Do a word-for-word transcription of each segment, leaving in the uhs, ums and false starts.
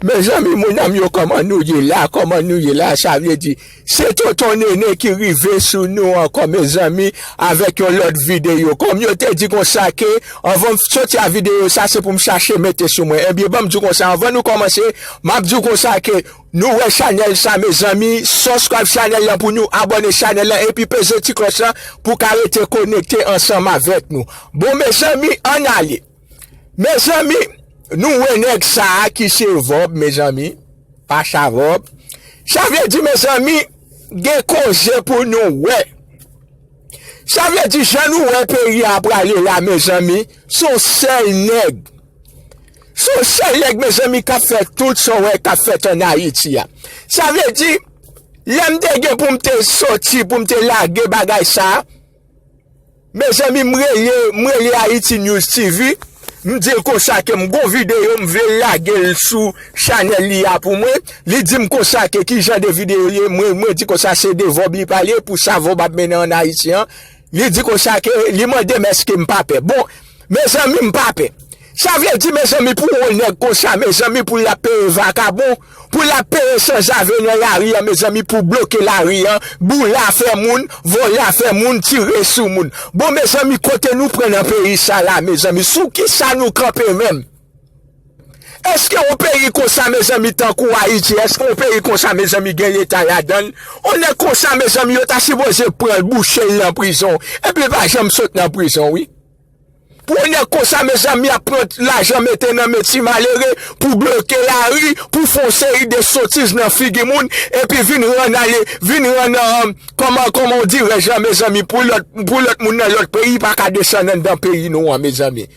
Mezanmi, moun an m yo, kòman nou ye la? Kòman nou ye la? Sa vle di, se Tonton Nene ki rive sou nou ankò, mezanmi, avèk yon lòt videyo. Kòm yo te di konsa ke, anvan m soti a videyo sa, se pou m chache mete sou mwen. Ebyen, ban m di w konsa, anvan nou kòmanse, m ap di w konsa ke nou wè chanèl sa, mezanmi, subscribe chanèl lan pou nou, abòne chanèl lan, epi peze ti klòch lan pou ka rete konekte ansanm avèk nou. Bon, mezanmi, ann ale. Mezanmi, nou wè nèg sa a ki se Vòb, mezanmi, Pacha Vòb. Sa vle di, mezanmi, gen koze pou nou wè. Sa vle di, jan nou wè peyi a prale la, mezanmi, se yon sèl nèg. Se yon sèl nèg, mezanmi, k ap fè tout sa w wè k ap fèt ann Ayiti a. Sa vle di, lè m te gen pou m te soti, pou m te lage bagay sa a, mezanmi, m rele, m rele Haiti News T V, m di l konsa ke m gon videyo, m vle l lage l sou chanèl li a pou mwen. Li di m konsa ke ki jan de videyo li ye, mwen, mwen di konsa se de Vòb li pale, pou sa Vòb ap mennen ann Ayiti an. Li di konsa ke, li mande m èske m pa pè. Bon, mezanmi, m pa pè. Sa vle di, mezanmi, pou yon nèg konsa, mezanmi, pou l ap peye vakabon, pou l ap peye sanzave nan lari an, mezanmi, pou bloke lari an, boule afè moun, vòlè afè moun, tire sou moun. Bon, mezanmi, kote nou pran nan peyi sa la, mezanmi? Sou kisa nou kanpe menm? Èske yon peyi konsa, mezanmi, tankou Ayiti, èske yon peyi konsa, mezanmi, gen Leta ladan l? Yon nèg konsa, mezanmi, yo ta sipoze pran l, bouche l nan prizon, epi l pa janm sot nan prizon, wi. Pou yon nèg konsa, mezanmi, ap pran lajan mete nan men ti malere, pou bloke lari, pou fè yon seri de sotiz nan figi moun, epi vin rann ale, vin rann, um, kòman, kòman w dirèj la, mezanmi, pou lòt, pou lòt moun nan lòt peyi pa ka desann anndan peyi nou an, mezanmi.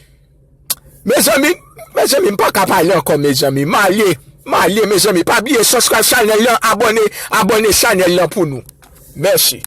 Mezanmi, mezanmi, m pa ka pale ankò, mezanmi. M ale, m ale, mezanmi. Pa bliye subscribe chanèl lan, abòne, abòne chanèl lan pou nou. Mèsi.